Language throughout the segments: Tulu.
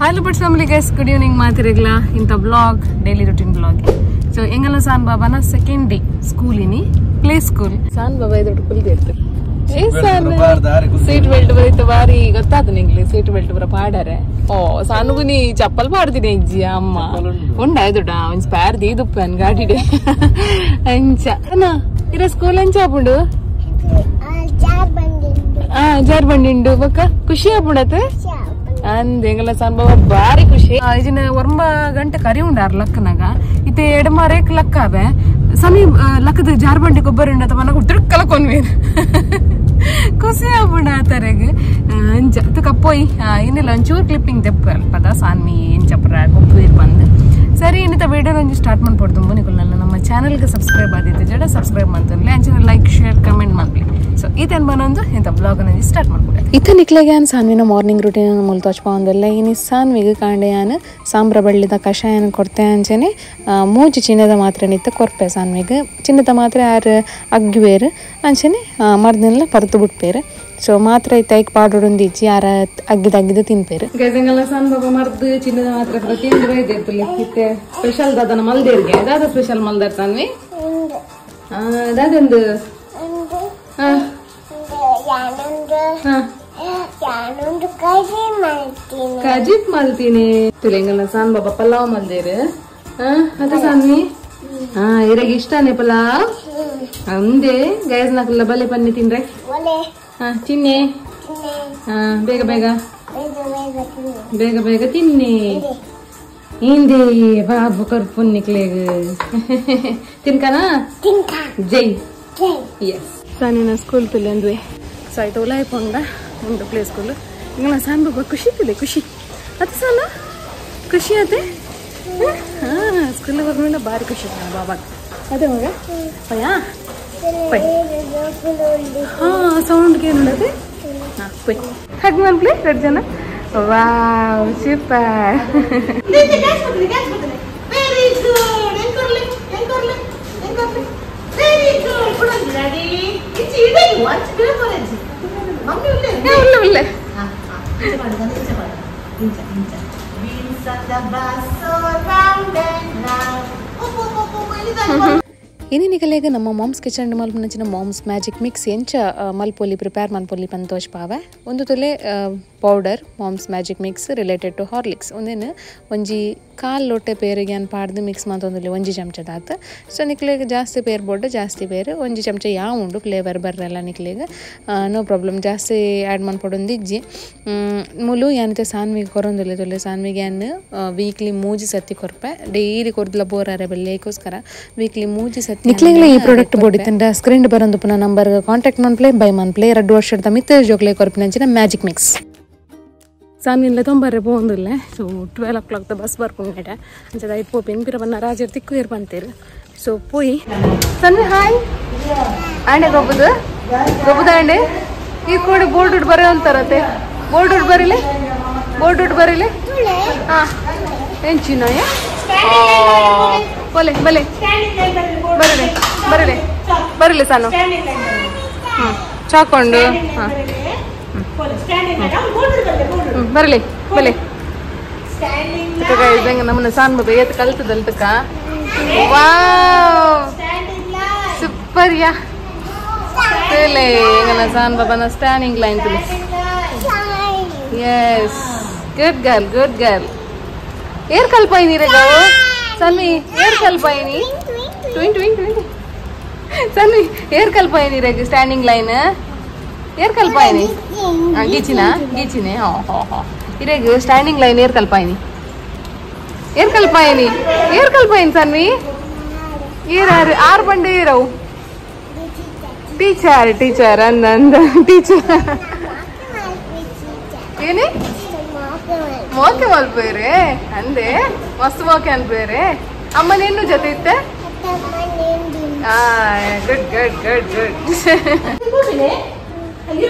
Hello but family guys, good evening ಮಾತಿರಗ್ಲ ಇಂತ blog daily routine blog. So ಎಂಗಲ San ಬಾಬಾನ second day school ಇನಿ ಪ್ಲೇ ಸ್ಕೂಲ್. ಸಾನ್ ಬಾಬಾ ಇದ್ರ ಕುಲ್ದಿರ್ತು ಸೀಟ್ ಬೆಲ್ಟ್ ಬರೀತ ಬಾರಿ ಗೊತ್ತಾತು ನಿಂಗ್ಲಿ ಸೀಟ್ ಬೆಲ್ಟ್ ಬರ ಪಾಡಾರೆ. ಓ ಸಾನುಗು ನೀ ಚಪ್ಪಲ್ ಪಾಡ್ತೀನಿ ಅಜ್ಜಿ ಅಮ್ಮ ಉಂಡ ದುಡ್ಡ ಒಂಜಿ ಸ್ಪೇರ್ ದೀದುಪ್ಪ ಗಾಡಿಡೆ ಅಂಚ ಇರ ಸ್ಕೂಲ್ ಅಂಚ ಆಪುಂಡು ಜಾರ್ ಬಂಡಿಂಡು ಬೊಕ್ಕ ಖುಷಿ ಆಪುಂಡತ್ ಅಂದ್ ಎಂಗಲ ಸಾನ್ ಬಾಬಾ ಬಾರಿ ಖುಷಿ. ಇಜಿನ ಒಂಬ ಗಂಟೆ ಕರಿ ಉಂಡಾರ ಲಕ್ಕನಾಗ ಇತ್ತೆ ಎಡಮಾರೇಕ್ ಲಕ್ಕಾವೆ ಸನಿ ಲಕ್ಕದ ಜಾರ್ ಬಂಡಿ ಗೊಬ್ಬರ ಉಂಡ ಅಥವಾ ನನಗೆ ಉದ್ರಕ್ಕಲ ಕೊನ್ವೇನು ಖುಷಿ ಆಪುಂಡ ಆತರೆಗ್ ಅಂಚ ತುಕಪ್ಪೋಯ್ ಇನ್ನಿಲ್ಲ ಒಂಚೂರು ಕ್ಲಿಪ್ಪಿಂಗ್ ತೆಪ್ಪ ಅಲ್ಪದ ಸಾನ್ಮಿ ಎಂಚಪ್ರ ಗೊಬ್ಬು ಬಂದು ಸರಿ ಇನ್ನಿತ ವಿಡಿಯೋ ಒಂಜಿ ಸ್ಟಾರ್ಟ್ ಮಾಡ್ಬೋದು ನಿಕುಲ್ ನನ್ನ ನಮ್ಮ ಚಾನಲ್ಗೆ ಸಬ್ಸ್ಕ್ರೈಬ್ ಆದಿತ್ತು ಜಡ ಸಬ್ಸ್ಕ್ರೈಬ್ ಮಾಡ್ತನ್ಲೆ ಅಂಚಿನ ಲೈಕ್ ಶೇರ್ ಕಮೆಂಟ್ ಮಾಡ್ಲಿ. ಸೊ ಈತನ್ ಬನೊಂದು ಇಂಥ ಬ್ಲಾಗ್ ಅನ್ನ ಸ್ಟಾರ್ಟ್ ಮಾಡ್ಬೋದು. ಇತ್ತ ನಿಕ್ಲೆಗೆ ಯಾನ್ ಸಾನ್ವಿನ ಮಾರ್ನಿಂಗ್ ರುಟೀನ್ ಮೂಲ ತೋಚ್ಪೊಂದುಲ್ಲೆ. ಇನಿ ಸಾನ್ವಿಗ್ ಕಾಂಡೆ ಯಾನ್ ಸಾಂಬ್ರ ಬಳ್ಳಿದ ಕಷಾಯನ ಕೊರ್ತೆ ಅಂಚನೆ ಮೂಜಿ ಚಿನ್ನದ ಮಾತ್ರೆ ನಿತ್ತ ಕೊರ್ಪೆ ಸಾನ್ವಿಗ್ ಚಿನ್ನದ ಮಾತ್ರೆ ಆರು ಅಗ್ಗುವೇರು ಅಂಚನೆ ಮರ್ದಿನೆಲ್ಲ ಪರ್ತು ಬಿಟ್ಪೇರು. ಸೊ ಮಾತ್ರ ಇತ್ತ ಐಕ್ ಪಾಡೊಡೊಂದು ಇಜ್ಜಿ ಆರ ಅಗ್ಗಿದ ಅಗ್ಗಿದ ತಿನ್ಪೇರು. ಗೈಸಂಗೆಲ್ಲ ಸಾನ್ ಬಾಬಾ ಮರ್ದು ಚಿನ್ನದ ಮಾತ್ರೆ ತಿಂದು ಬೈದಿರ್ತಲೆ ಇತ್ತೆ ಸ್ಪೆಷಲ್ ದಾದನ ಮಲ್ದೇರ್ಗೆ ದಾದ ಸ್ಪೆಷಲ್ ಮಲ್ದಾರ್ ಸಾನ್ವಿ ದಾದೊಂದು ಕಜಿಪ್ ಮಲ್ತೀನಿ ತುಲೆಂಗಲ್ಲ ಸಾನ್ ಬಾಬಾ ಪಲಾವ್ ಮಲ್ದೇರು ಅದ ಸಾನ್ವಿ ಇರಗ ಇಷ್ಟಾನೆ ಪಲಾವ್ ಅಂದೆ ಗೈಸ್ ನಾಕಲ್ಲ ಬಲೆ ಪನ್ನಿ ತಿನ್ರೆ ತಿನ್ನೆ ಬೇಗ ಬೇಗ ಬೇಗ ಬೇಗ ತಿನ್ನಿ ಹಿಂದೆ ಬಾಬು ಕರ್ಪುನ್ ನಿಕ್ಲೇಗ ತಿನ್ಕನಾ ಜೈ ಎಸ್ ಸಾನಿನ ಸ್ಕೂಲ್ ತುಲೆ ಅಂದ್ವಿ. ಸೊ ಆಯ್ತು ಉಲಾಯ್ ಪೊಂಡ ಉಂಡು ಪ್ಲೇ ಸ್ಕೂಲ್ ಇಂಗಲ ಸಾನ್ ಬಾಬಾ ಖುಷಿ ತುಲೆ ಖುಷಿ ಅದು ಸಾನ ಖುಷಿ ಅದೇ ಸ್ಕೂಲ್ ಬರ್ಮೇಲೆ ಭಾರಿ ಖುಷಿ ಬಾಬಾ ಅದೇ ಮಗ ಪಯ್ಯಾ ಪೈ ಹಾ ಸೌಂಡ್ ಏನು ಹಾ ಪೈ ಹಗ್ ಮನ್ಪ್ಲೆ ಎರಡು ಜನ. Wow super. ಉಳ್ಳೆ ಇನಿ ನಿಕಲೆಗ್ ನಮ್ಮ ಮಾಮ್ಸ್ ಕಿಚನ್ ಮಲ್ಪುನಂಚಿನ ಮಾಮ್ಸ್ ಮ್ಯಾಜಿಕ್ ಮಿಕ್ಸ್ ಎಂಚ ಮಲ್ಪೊಲಿ ಪ್ರಿಪೇರ್ ಮಲ್ಪೊಲಿ ಪಂದ್ ತೋಜ್ಪಾವೆ. ಒಂದು ತುಲೆ powder Mom's magic mix related to Horlicks ಒಂದೇನು ಒಂಜಿ ಕಾಲು ಲೋಟೆ ಪೇರಿಗೆ ಅನ್ ಪಾಡ್ದು ಮಿಕ್ಸ್ ಮಂತೊಂದುಲ್ಲೆ ಒಂಜಿ ಚಮಚದಾತ್. ಸೊ ನಿಕ್ಲೆಗ್ ಜಾಸ್ತಿ ಪೇರ್ ಬೋಡ್ಡು ಜಾಸ್ತಿ ಪೇರು ಒಂಜಿ ಚಮಚ ಯಾವ ಉಂಡು ಫ್ಲೇವರ್ ಬರ್ರಲ್ಲ ನಿಕ್ಲೆಗ್ ನೋ ಪ್ರಾಬ್ಲಮ್ ಜಾಸ್ತಿ ಆ್ಯಡ್ ಮನ್ಪೊಡೊಂದು ಇಜ್ಜಿ. ಮುಲು ಯಾನಿತೆ ಸಾನ್ವಿಗೆ ಕೊರೊಂದುಲ್ಲೆ ತುಲೆ ಸಾನ್ವಿಗೆ ಯಾನ್ ವೀಕ್ಲಿ ಮೂಜಿ ಸತಿ ಕೊರ್ಪೆ ಡೈಲಿ ಕೊರ್ದಲ ಬೋರ್ ಆರೆ ಬಲ್ಲೆ ವೀಕ್ಲಿ ಮೂಜಿ ಸತಿ. ನಿಕ್ಲೆಗ್ಲ ಈ ಪ್ರಾಡಕ್ಟ್ ಬೋಡಿತ್ತಂಡ ಸ್ಕ್ರೀನ್ ಬರಂದು ಪುನಃ ನಂಬರ್ ಕಾಂಟ್ಯಾಕ್ಟ್ ಮನ್ಪ್ಲೆ ಬೈ ಮನ್ಪ್ಲೆ 2 ವರ್ಷದ ಮಿತ್ತ ಜೋಕ್ಲೆ ಕೊರ್ಪಿನಂಚಿನ ಮ್ಯಾಜಿಕ್ ಮಿಕ್ಸ್. ಸಾನ್ವಿನ್ಲೆ ತೊಂಬರ್ರೆ ಪೋಂದುಲ್ಲೆ. ಸೊ 12 o'clock bus ಬರ್ಪುಂಡು ಅಂಚದ ಐಟ್ ಪೋಪಿನ್ ಪಿರ ಬನ್ನ ರಾಜರ್ ತಿಕ್ಕು ಬಂತೇರು. ಸೊ ಪೋಯಿ ಸನ್ವಿ ಹಾಯ್ ಆಂಡೆ ಗೊಬ್ಬದು ಗೊಬ್ಬದ ಆಂಡೆ ಈ ಕೂಡ ಬೋರ್ಡ್ ಉಡ್ ಬರೋ ಅಂತಾರತ್ತೆ ಬೋರ್ಡ್ ಉಡ್ ಬರೀಲಿ ಬೋರ್ಡ್ ಉಡ್ ಬರೀಲಿ ಹಾ ಏನ್ ಚಿನ್ನಯ್ಯ ಬಲೆ ಬಲೆ ಬರಲೆ ಬರಲೆ ಬರಲಿ ಸಾನು ಹ್ಞೂ ಚಾಕೊಂಡು ಹಾಂ ಬರಲಿ ಬಲೆ ಇದಂಗ ನಮ್ಮನ್ನ ಸಾನ್ ಬಾಬಾ ಏತ್ ಕಲ್ತದಲ್ತಕ್ಕ. ವಾವ್ ಸೂಪರ್ ಯಾ ತುಲೆ ಎಂಗನ ಸಾನ್ ಬಾಬಾನ ಸ್ಟ್ಯಾಂಡಿಂಗ್ ಲೈನ್ ತುಲೆ. Yes good girl good girl. ಏರ್ ಕಲ್ಪಾಯಿನಿ ರೇ ಗಾವು ಸನ್ವಿ ಏರ್ ಕಲ್ಪಾಯಿನಿ ಟ್ವಿನ್ ಟ್ವಿನ್ ಟ್ವಿನ್ ಸನ್ವಿ ಏರ್ ಕಲ್ಪಾಯಿನಿ ರೇ ಸ್ಟ್ಯಾಂಡಿಂಗ್ ಲೈನ್ ಏರ್ ಕಲ್ಪಾಯಿನಿ ಗೀಚಿನ ಗೀಚಿನೆ ಹಾ ಹಾ ಹಾ ಇರೇಗ ಸ್ಟ್ಯಾಂಡಿಂಗ್ ಲೈನ್ ಏರ್ ಕಲ್ಪಾಯಿನಿ ಏರ್ ಕಲ್ಪಾಯಿನಿ ಏರ್ ಕಲ್ಪಾಯಿನಿ ಸನ್ವಿ ಏರ್ ಆರು ಆರು ಬಂಡೆ ಏರವು ಟೀಚರ್ ಟೀಚರ್ ಅಂದ ಅಂದ ಟೀಚರ್ ಏನೇ ಮೋಕೆ ಮಲ್ಪೇರೆ ಅಂದೆ ಮಸ್ತ್ ಮೋಕೆ ಅನ್ಪೇರೆ ಅಮ್ಮ ನಿನ್ನು ಜೊತೆ ಇತ್ತೆ. Good good good good.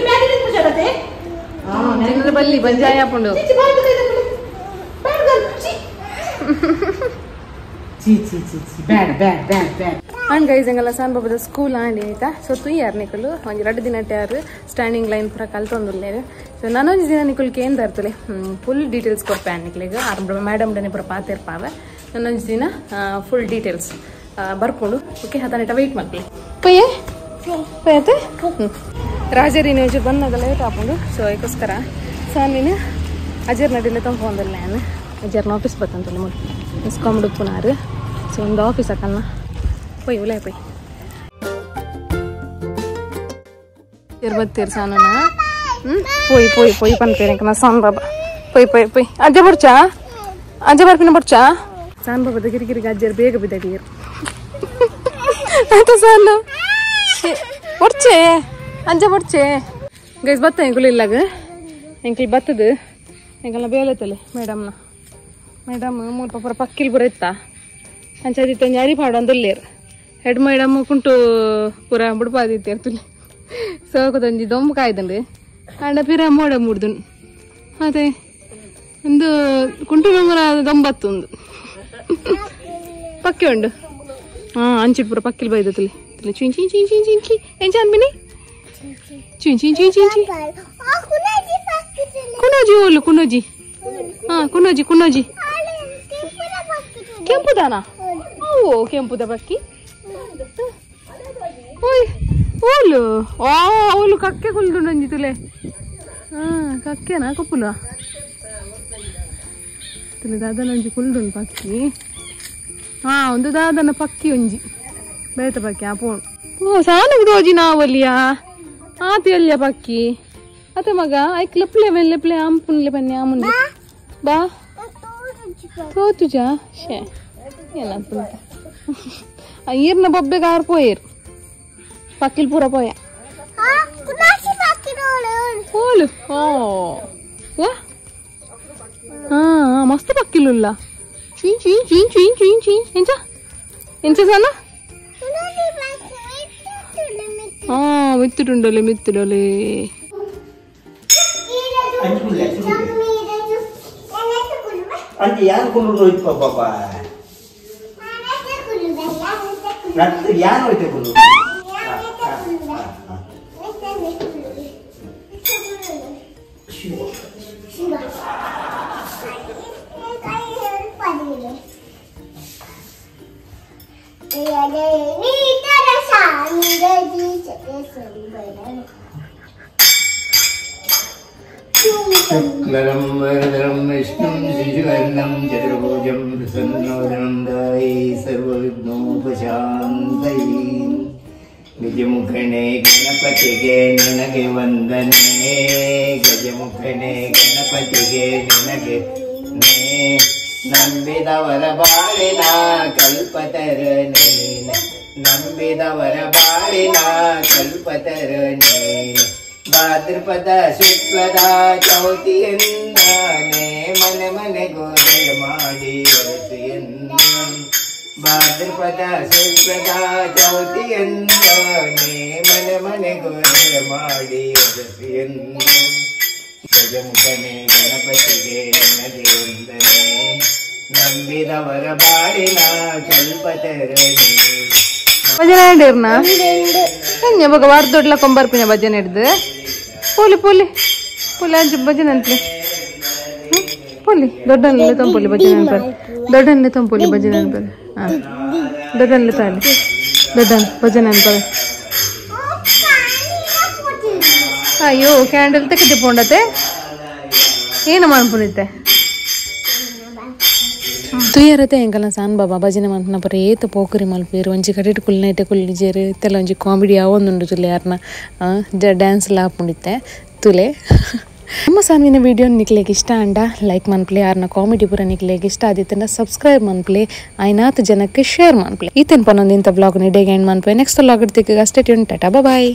ಬಲ್ಲಿ ಬಂಜಾಯ ಪುಂಡು ಚಿ ಚಿ ಚಿ ಚಿ ಬ್ಯಾಡ್ ಬ್ಯಾಡ್ ಬ್ಯಾಡ್ ಬ್ಯಾಡ್. And guys ಎಂಗಲ್ಲ San ಬಾಬಾದ school and ಆಯ್ತಾ. ಸೊ ತುಯ್ಯಾರು ನಿಕಲು ಒಂಜಿ ರಡ್ಡು ದಿನ ಯಾರು ಸ್ಟ್ಯಾಂಡಿಂಗ್ ಲೈನ್ ಪೂರ ಕಲ್ತೊಂದುಲ್ಲೇರು. ಸೊ ನಾನೊಂಜಿ ದಿನ ನಿಕುಲ್ ಕೇಂದ್ರ ಇರ್ತಲೆ ಫುಲ್ ಡೀಟೇಲ್ಸ್ ಕೊರ್ಪೆ ನಿಕ್ಲೆಗ್ ಆರ್ ಮೇಡಮ್ ಡನೆ ಪೂರ ಪಾತಿರ್ಪಾವೆ. ನಾನೊಂಜಿ ದಿನ ಫುಲ್ ಡೀಟೇಲ್ಸ್ ಬರ್ಕೊಂಡು ಓಕೆ ಹತನೇಟ ವೆಯ್ಟ್ ಮಾಡ್ಲಿ ಪಯ್ಯೆ ಪಯ್ಯತೆ ರಾಜರಿನ ಒಂಚೂರು ಬಂದಾಗ ಲೇಟ್ ಆಪುಂಡು. ಸೊ ಅದಕ್ಕೋಸ್ಕರ ಸಾನಿನ ಅಜರ್ ನಡಿಲೆ ತಂಪೊಂದಲ್ಲ ನಾನು ಅಜರ್ನ ಆಫೀಸ್ ಬತ್ತಂತಲ್ಲ ಮುಲ್ ಇಸ್ಕೊಂಬಿಡು ಪುನಾರು. ಸೊ ಒಂದು ಆಫೀಸ್ ಹಾಕಲ್ಲ ಪೊಯ್ ಉಲೇ ಪೊಯ್ ಬತ್ತೀರ್ ಸಾನ ಪೊಯ್ ಪೊಯ್ ಪೊಯ್ ಪನ್ಪೇರು ಎಂಕನ ಸಾನ್ ಬಾಬಾ ಪೊಯ್ ಪೊಯ್ ಪೊಯ್ ಅಜ್ಜ ಬರ್ಚಾ ಅಜ್ಜ ಬರ್ಪಿನ ಬರ್ಚಾ ಸಾನ್ ಬಾಬಾದ ಗಿರಿಗಿರಿಗೆ ಅಜ್ಜರು ಬೇಗ ಬಿದ್ದಡಿಯರು ಆಯ್ತಾ ಸಾನು ಬೊಡ್ಚೆ ಅಂಜ ಬೊಡ್ಚೆ ಗೈಸ್ ಬತ್ತ ಎಂಕುಲು ಇಲ್ಲಾಗ ಎಂಕಲ್ ಬತ್ತದು ಎಂಕಲ್ನ ಬೇಲತ್ತಲೆ ಮೇಡಮ್ನ ಮೇಡಮ್ ಮೂರು ಪೂರ ಪಕ್ಕಿಲ್ ಪೂರ ಇತ್ತ ಅಂಚಾದಿತ್ತ ಒಂಜಿ ಅರಿ ಪಾಡೊಂದುಲ್ಲೇರು ಹೆಡ್ ಮೇಡಮ್ ಕುಂಟು ಪೂರ ಬುಡ್ಪಾದಿತ್ತೇರ್ ತುಲೆ ಸೋಕದೊಂಜಿ ದೊಂಬು ಕಾಯ್ದಂಡು ಆಂಡ ಪಿರ ಮೋಡ ಮೂಡ್ದುಂಡು ಅದೇ ಒಂದು ಕುಂಟು ನಮೂರ ದೊಂಬತ್ತು ಒಂದು ಪಕ್ಕಿ ಉಂಡು. ಹಾಂ ಅಂಚಿಟ್ ಪೂರ ಪಕ್ಕಿಲ್ ಬೈದ ತುಲೆ ತುಲೆ ಚುಂ ಚಿಂ ಚಿಂ ಚಿಂ ಚಿಂ ಚಿ ಎಂಚ ಅನ್ಬಿನಿ ಚುಂ ಚಿಂ ಚಿಂ ಚಿಂ ಚಿ ಕುನೋಜಿ ಓಲು ಕುನೋಜಿ. ಹಾಂ ಕುನೋಜಿ ಕುನೋಜಿ ಕೆಂಪುದಾನ ಓ ಕೆಂಪುದ ಪಕ್ಕಿ ಓಯ್ ಓಲು ಓ ಓಲು ಕಕ್ಕೆ ಕುಲ್ದುಂಡು ತುಲೆ. ಹಾಂ ಕಕ್ಕೆನಾ ಕೊಪ್ಪುಲ ತುಲೆ ದಾದನ ಒಂಜಿ ಕುಲ್ದುಂಡು ಪಕ್ಕಿ. ಹಾಂ ಒಂದು ದಾದನ ಪಕ್ಕಿ ಒಂಜಿ ಬೇತ ಪಕ್ಕಿ ಆ ಪೋಣು ಓ ಸಾನಗ್ ದೋಜಿ ನಾವಲ್ಲಿಯಾ ಆತಿ ಅಲ್ಲಿಯ ಪಕ್ಕಿ ಅತ್ತೆ ಮಗ ಐಕ್ ಲೆಪ್ಲೆ ಲೆಪ್ಲೆ ಆಂಪುನ್ಲೆ ಪನ್ನಿ ಆಮುನ್ಲೆ ಬಾ ತೋತುಜಾ ಶೇ ಏನಾಗ್ತುಂಟ ಈರ್ನ ಬೊಬ್ಬೆಗೆ ಆರ್ ಪೋಯೇರು ಪಕ್ಕಿಲ್ ಪೂರ ಪೋಯ ಓಲು ಓ ವಾ ಹಾಂ ಮಸ್ತ್ ಪಕ್ಕಿಲುಲ್ಲ ಚುಂ ಚುಂ ಚುಂ ಚುಂ ಚುಂ ಚುಂ ಎಂಚ ಎಂಚ ಸಾನ ಹಾಂ ಮಿತ್ತುಂಡಲೆ ಮಿತ್ತುಡಲೆ ಅಂಚೆ ಯಾರು ಕುಳ್ಳು ಹೋಯ್ತು ಪಾಪ ಯಾರು ಹೋಯ್ತು ಕುಳ್ಳು शुक्लरं वरदं विष्णुं शिशुवर्णं चतुर्भुजं प्रसन्नवदनं ध्याये सर्वविघ्नोपशान्तये. गजमुखने गणपतिगे निनगे वंदने गजमुखने गणपतिगे निनगे ನಂಬಿದವರ ಬಾಳಿನ ಕಲ್ಪತರನೆ ನಂಬಿದವರ ಬಾಳಿನ ಕಲ್ಪತರನೆ ಭಾದ್ರಪದ ಶುಕ್ಲದ ಚೌತಿಯಿಂದಾನೆ ಮನೆ ಮನೆಗೋದೆ ಮಾಡಿ ಅರಸಿಯನ್ನ ಭಾದ್ರಪದ ಶುಕ್ಲದ ಚೌತಿಯಿಂದಾನೆ ಮನೆ ಮನೆಗೋದೆ ಮಾಡಿ ಅರಸಿಯನ್ನ ಗಜಮುಖನೆ ಗಣಪತಿಗೆ ನಿನಗೆ ವಂದನೆ ನಂಬಿದವರ ಬಾಳಿನ ಕಲ್ಪತರನೆ. ಭಜನೆ ಹಿಡಿರ್ನ ಬೊಕ ವಾರದೊಡ್ಲ ಕೊಂಬರ್ಪಿನ ಭಜನೆ ಹಿಡ್ದು ಪೋಲಿ ಪೋಲಿ ಪೋಲಿ ಅಂಚು ಭಜನೆ ಅಂತಲಿ ಪೋಲಿ ದೊಡ್ಡನಲ್ಲೇ ತಂಪೋಲಿ ಭಜನೆ ಅನ್ಪರ್ ದೊಡ್ಡನಲ್ಲೇ ತಂಪೋಲಿ ಭಜನೆ ಅನ್ಪರ್. ಹಾಂ ದೊಡ್ಡನಲ್ಲೇ ತಾಲಿ ದೊಡ್ಡನ್ ಭಜನೆ ಅನ್ಪರ್. ಅಯ್ಯೋ ಕ್ಯಾಂಡಲ್ ತೆಗೆದು ಪೋಂಡತೆ ಏನು ಮನ್ಪುನಿತ್ತೆ ತುಯ್ಯರತೆ ಎಂಕಲ್ನ ಸಾನ್ ಬಾಬಾ ಭಜನೆ ಮನ್ಪುನ ಪೂರ ಏತ್ ಪೋಕರಿ ಮಲ್ಪೇರು ಒಂಜಿ ಕಡೆಟ್ ಕುಲ್ನೈಟೆ ಕುಲ್ಲಿಜೇರು ಇತ್ತೆಲ್ಲ ಒಂಜಿ ಕಾಮಿಡಿ ಯಾವೊಂದುಂಡು ತುಲೆ ಯಾರನ್ನ ಡ್ಯಾನ್ಸ್ ಎಲ್ಲ ಆಪುಂಡಿತ್ತೆ ತುಲೆ. ನಮ್ಮ ಸಾನ್ವಿನ ವಿಡಿಯೋ ನಿಕ್ಲೆಗ್ ಇಷ್ಟ ಅಂಡ ಲೈಕ್ ಮನ್ಪ್ಲೆ ಯಾರನ್ನ ಕಾಮಿಡಿ ಪೂರ ನಿಕ್ಲೆಗ್ ಇಷ್ಟ ಆದಿತ್ತಂಡ ಸಬ್ಸ್ಕ್ರೈಬ್ ಮನ್ಪ್ಲೆ ಐನಾತ್ ಜನಕ್ಕೆ ಶೇರ್ ಮನ್ಪ್ಲೆ. ಈತನ್ ಪನ್ನೊಂದು ಇಂಥ ಬ್ಲಾಗ್ ನಿಡೇಗೆ ಎಂಡ್ ಮನ್ಪೆ ನೆಕ್ಸ್ಟ್ ವ್ಲಾಗ್ ಇಡ್ತಿಕ್ಕ ಅಷ್ಟೇ. ಟಾಟಾ ಬಾಯ್.